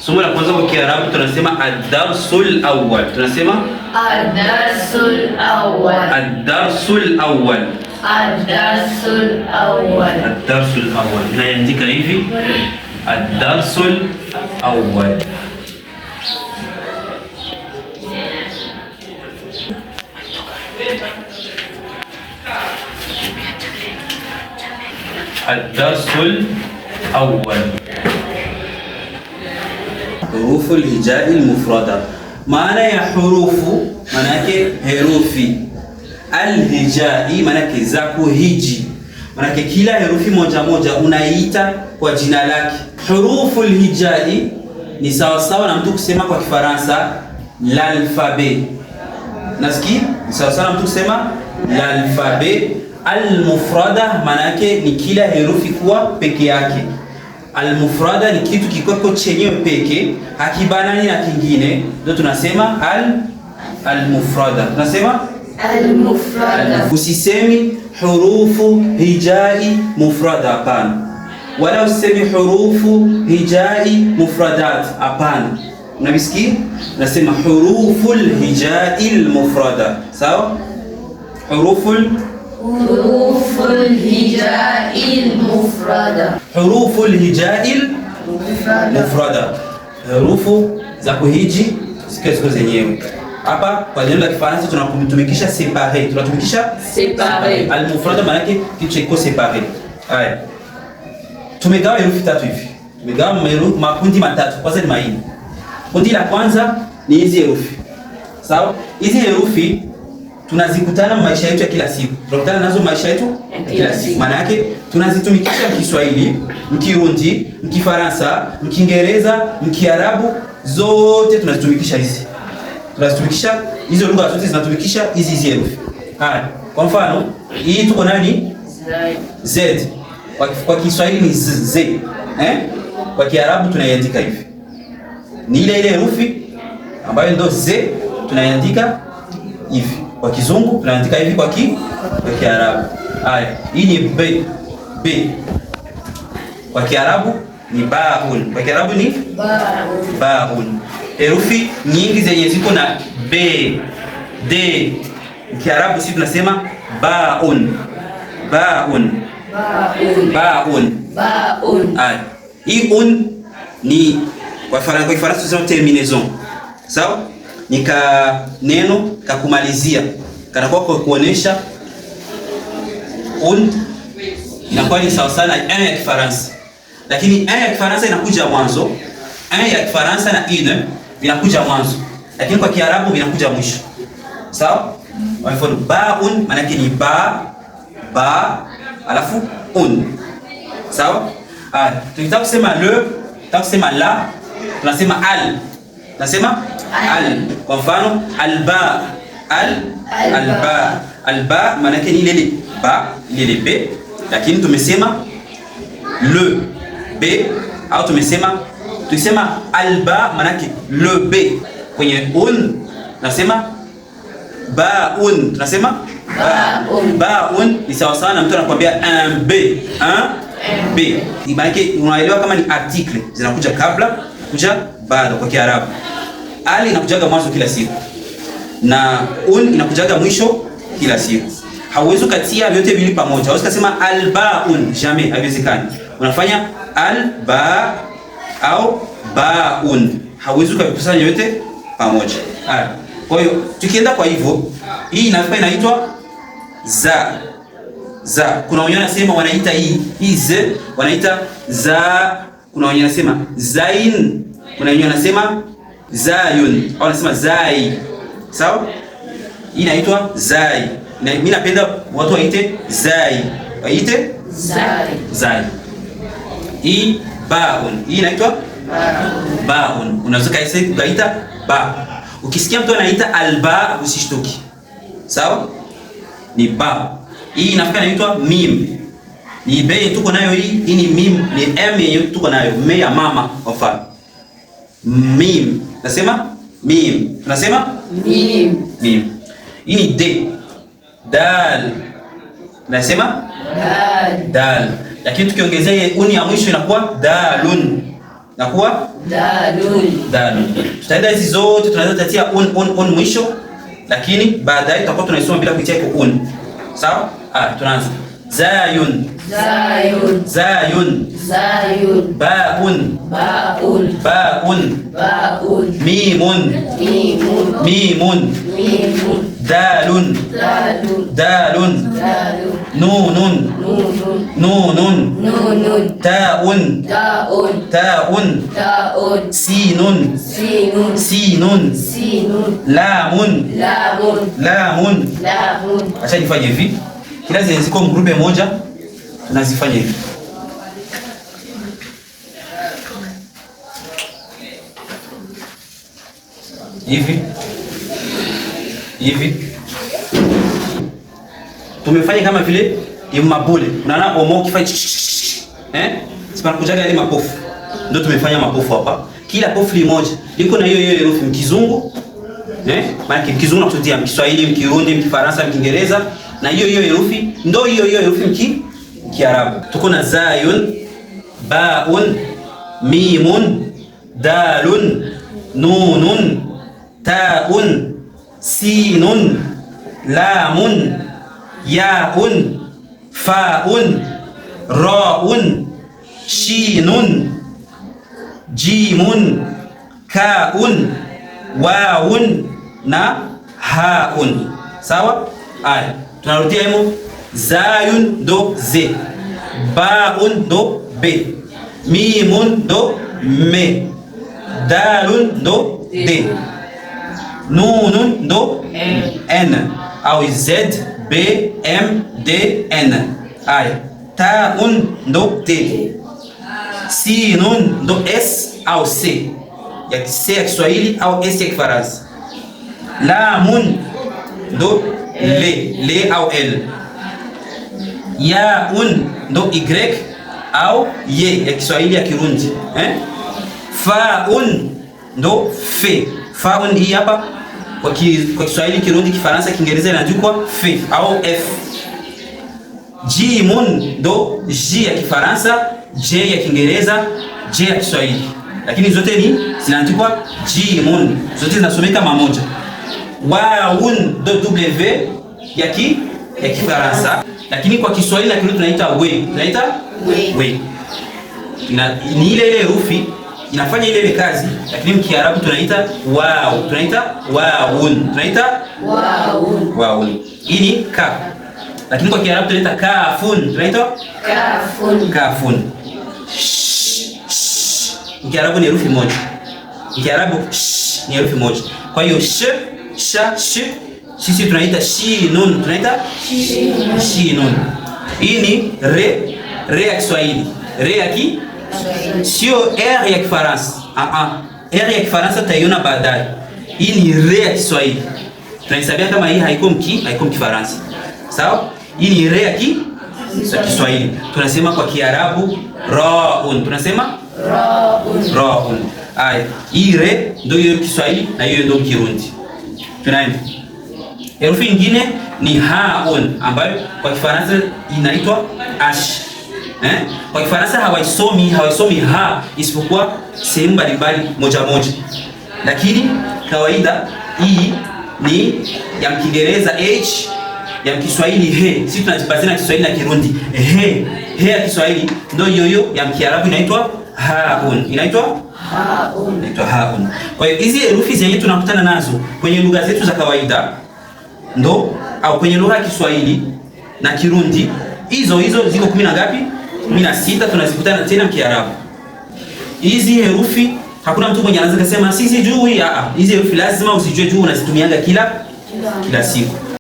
Somo la kwanza kwa Kiarabu tunasema ad-darsul awwal. Tunasema ad-darsul awwal. Ad-darsul awwal. Ad-darsul awwal. Ad-darsul awwal. Inaandika hivi ad-darsul awwal. Ad-darsul awwal. Hurufu al-hijai al-mufrada. Maana ya hurufu maana yake herufi. Al-hijai maana yake za kuhiji. Maana yake kila herufi moja moja unaiita kwa jina lake. Hurufu al-hijai ni sawa sawa na mtu kusema kwa Kifaransa l'alphabet. Nasikia? Ni sawa sawa na mtu kusema l'alphabet. Al-mufrada maana yake ni kila herufi kuwa peke yake. Al-mufrada ni kitu kikoko chenyewe peke, hakibanani na kingine, ndio tunasema al-mufrada. Tunasema al-mufrada. Usisemi hurufu hijai mufrada, hapana. Wala usisemi hurufu hijai mufradat, hapana. Unabisikia? Nasema huruful hijai al-mufrada. Sawa? Huruful Huruful hijai mufrada. Huruful hijai mufrada, herufu za kuhiji zikiwa ziko zenyewe. Hapa kwa neno la Kifaransa tunatumikisha separe, tunatumikisha separe. Al mufrada maana yake kitu kiko separe. Haya, tumegawa herufi tatu hivi, tumegawa makundi matatu. Kwanza ni maini. Kundi la kwanza ni hizi herufi, sawa? Hizi herufi tunazikutana maisha yetu ya kila siku, tunakutana nazo maisha yetu ya kila siku. Maana yake tunazitumikisha Mkiswahili, Mkirundi, Mkifaransa, Mkiingereza, Mkiarabu, zote tunazitumikisha hizi, tunazitumikisha hizo lugha zote zinatumikisha hizi hizi herufi. Haya, kwa mfano hii tuko nayo ni Z, kwa Kiswahili ni Z, eh? Kwa Kiarabu tunaiandika hivi, ni ile ile herufi ambayo ndio Z tunaiandika hivi. Kwa Kizungu tunaandika hivi, kwa Kiarabu. Haya, hii ni B. B. Kwa Kiarabu ni baun. Kwa Kiarabu ni baun. Herufi nyingi zenye ziko na B, D. Kiarabu sisi tunasema baun. Baun. Baun. Baun. Haya, hii un ni kwa Kifaransa tunasema terminaison. Sawa? Ni ka neno kakumalizia kanakuwa kwa kuonesha un, inakuwa ni sawa sana un ya Kifaransa, lakini un ya Kifaransa inakuja mwanzo. Un ya Kifaransa na une vinakuja mwanzo, lakini kwa Kiarabu vinakuja mwisho. Sawa? Kwa mfano baun maana yake ni ba ba alafu un. Sawa? Ah, tukitaka kusema le, tukitaka kusema la, tunasema al. Tunasema al. Kwa mfano alba, al alba, alba maana yake ni ile ba, ile b, lakini tumesema le b au tumesema tukisema alba maana yake le b. Kwenye un tunasema ba un, tunasema ba ba un ni sawa sawa na mtu anakuambia un b, un b. Maana yake unaelewa kama ni article zinakuja kabla kuja baada kwa Kiarabu. Al inakujaga mwanzo kila siku na un inakujaga mwisho kila siku. Hauwezi ukatia vyote viwili pamoja. Hauwezi kusema albaun, jamais, haiwezekani. Unafanya alba au baun, hauwezi ukavikusanya vyote pamoja. Haya, kwa hiyo tukienda kwa hivyo, hii inafika inaitwa za za. Kuna wenye wanasema wanaita hii hii z wanaita za, kuna wenye wanasema zain, kuna wenye wanasema zayun au wanasema zai. Sawa? Hii inaitwa zai. Na mimi napenda watu waite zai. Waite zai. Zai. Hii baun. Hii inaitwa baun. Unaweza ukaita ba. Ukisikia mtu anaita alba usishtuki. Sawa? Ni ba. Hii inafika inaitwa mim. Ni be tuko nayo hii, hii ni mim, ni m yenye tuko nayo, me ya mama kwa mfano. Mim. Nasema mim. Tunasema mim. Mim. Hii ni d. Dal. Nasema dal. Dal. Lakini tukiongezea uni ya mwisho inakuwa dalun. Nakuwa Dalun. Dalun. Tutaenda hizi zote tunaweza tatia un un un mwisho, lakini baadaye tutakuwa tunaisoma bila kuitia iko un. Sawa? Ah, tunaanza. Zayun. Zayun. Zayun. Zayun. Baun. Baun. Baun. Baun. Mimun. Mimun. Mimun. Mimun. Dalun. Dalun. Dalun. Dalun. Nunun. Nunun. Nunun. Nunun. Taun. Taun. Taun. Taun. Sinun. Sinun. Sinun. Sinun. Lamun. Lamun. Lamun. Lamun. Acha nifanye hivi. Kila zenye ziko mgrupe moja tunazifanya hivi. Hivi. Hivi. Tumefanya kama vile ni mabule. Unaona omo ukifanya eh? Sipanakujaga yale mapofu. Ndio tumefanya mapofu hapa. Kila pofu limoja liko na hiyo hiyo herufi mkizungu. Eh? Maana kizungu nakusudia Mkiswahili, Mkirundi, Mkifaransa, Mkiingereza na hiyo hiyo herufi ndio hiyo hiyo herufi Kiarabu. Tuko na zayun, baun, mimun, dalun, nunun, taun, sinun, lamun, yaun, faun, raun, shinun, jimun, kaun, waun na haun. Sawa? Aya, tunarudia himo. Zayun do z, baun do b, mimun do me, dalun do d, nunun do n au z b m d n. Aya, taun do t, sinun do s au c, ya c ya Kiswahili au s ya Kifaransa. Lamun do l, l au l. Yaun ndo y au ye ya Kiswahili ya Kirundi, eh? Faun ndo fe. Faun hii hapa kwa Kiswahili, Kirundi, Kifaransa, Kiingereza inaandikwa fe au f. Jimun ndo j ya Kifaransa, j ya Kiingereza, j ya Kiswahili, lakini zote ni zinaandikwa jimun, zote zinasomeka mamoja. Waun ndo w ya Kifaransa, lakini kwa Kiswahili na Kirundi tunaita we, tunaita we. Ni ile ile herufi inafanya ile ile kazi, lakini Kiarabu tunaita wau, tunaita waun, tunaita waun, waun. Hii ni ka, lakini kwa Kiarabu tunaita kafun, tunaita kafun, kafun. Kiarabu ni herufi moja, Kiarabu sh ni herufi moja. Kwa hiyo sh, sha, sh sisi tunaita shinun, tunaita shinun. Hii ni re, re ya Kiswahili, re ya ki sio r ya Kifaransa. R ya Kifaransa tutaiona baadaye. Hii ni re ya Kiswahili, tunahesabia kama hii haiko haiko Kifaransa. Sawa? Hii ni re ya Kiswahili. Tunasema kwa Kiarabu raun, tunasema raun, raun. Aya, hii re ndio hiyo Kiswahili na hiyo ndio Kirundi. Tunaenda herufi nyingine ni haun ambayo kwa Kifaransa inaitwa h. Eh? Kwa Kifaransa hawaisomi ha isipokuwa sehemu mbalimbali moja moja. Lakini kawaida hii ni ya Kiingereza h, ya Kiswahili he. Sisi tunajipatia na Kiswahili na Kirundi. He, he ya Kiswahili ndio hiyo hiyo ya Kiarabu inaitwa haun. Inaitwa haun. Inaitwa haun. Kwa hiyo hizi herufi zenye tunakutana nazo kwenye lugha zetu za kawaida ndo au kwenye lugha ya Kiswahili na Kirundi, hizo hizo ziko 10 na ngapi? 16 tunazikutana tena Kiarabu. Hizi herufi hakuna mtu mwenye anaweza kusema sisi jui. Hizi herufi lazima usijue juu unazitumianga kila siku.